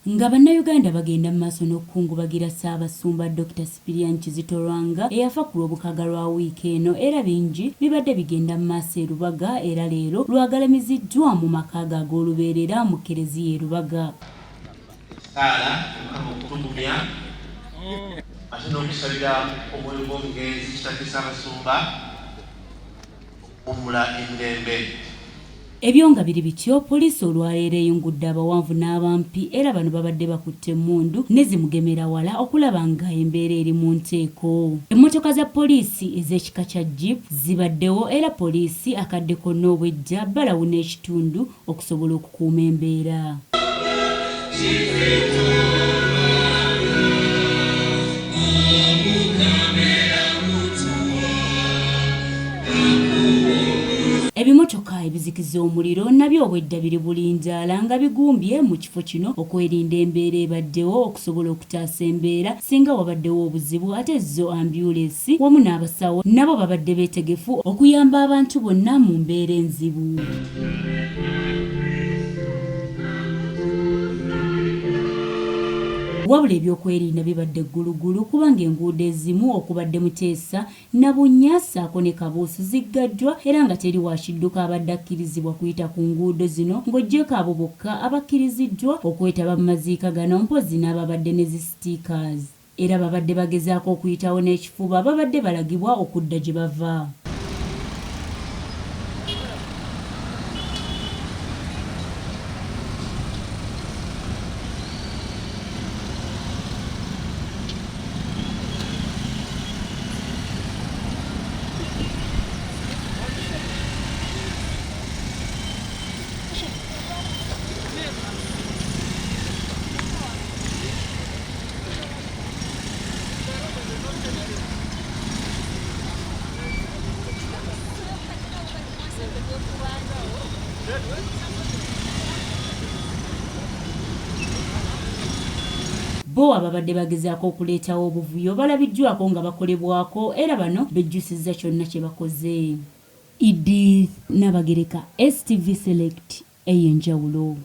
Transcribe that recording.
Nga Bannayuganda bagenda mu maaso n'okukungubagira Ssaabasumba Dokita Sipiriyani Kizito Lwanga eyafa ku Lwomukaaga lwa wiiki eno era bingi bibadde bigenda mu maaso e Lubaga era leero lwagalamiziddwa mu maka ge ag'olubeerera mu Kkereziya e Lubaga. Essaala Omukama okutugumya ate n'okusabira omwoyo gw'omugenzi Kitaffe Ssaabasumba okuwummula emirembe. Ebyo nga biri bityo, poliisi olwaleero eyungudde abawanvu n'abampi era bano babadde bakutte emmundu ne zimugemerawala okulaba nga embeera eri mu nteeko. Emmotoka za poliisi ez'ekika kya Jeep zibaddewo era poliisi akadde konna obwedda balawuna ekitundu okusobola okukuuma embeera. Ebimotoka ebizikiza omuliro nabyo obwedda biri bulindaala nga bigumbye mu kifo kino okwerinda embeera ebaddewo okusobola okutaasa embeera singa wabaddewo obuzibu ate zo ambyulensi wamu n'abasawo nabo babadde beetegefu okuyamba abantu bonna mu mbeera enzibu. Wabula ebyokwerinda bibadde ggulugulu kubanga enguudo ezimu okubadde Muteesa, Nabunnya ssaako ne Kabuusu ziggaddwa era nga teri wa kidduka abadde akkirizibwa kuyita ku nguudo zino ng'oggyeeko abo bokka abakkiriziddwa okwetaba mu maziika gano mpozzi n'ababadde ne zi stickers. Era babadde bagezaako okuyitawo n'ekifuba babadde balagibwa okudda gye bava. Bo ababadde bagezaako okuleetawo obuvuyo balabiddwako nga bakolebwako era bano bejjusizza kyonna kye bakoze. Edith Nabagereka, STV Select, Ey'enjawulo.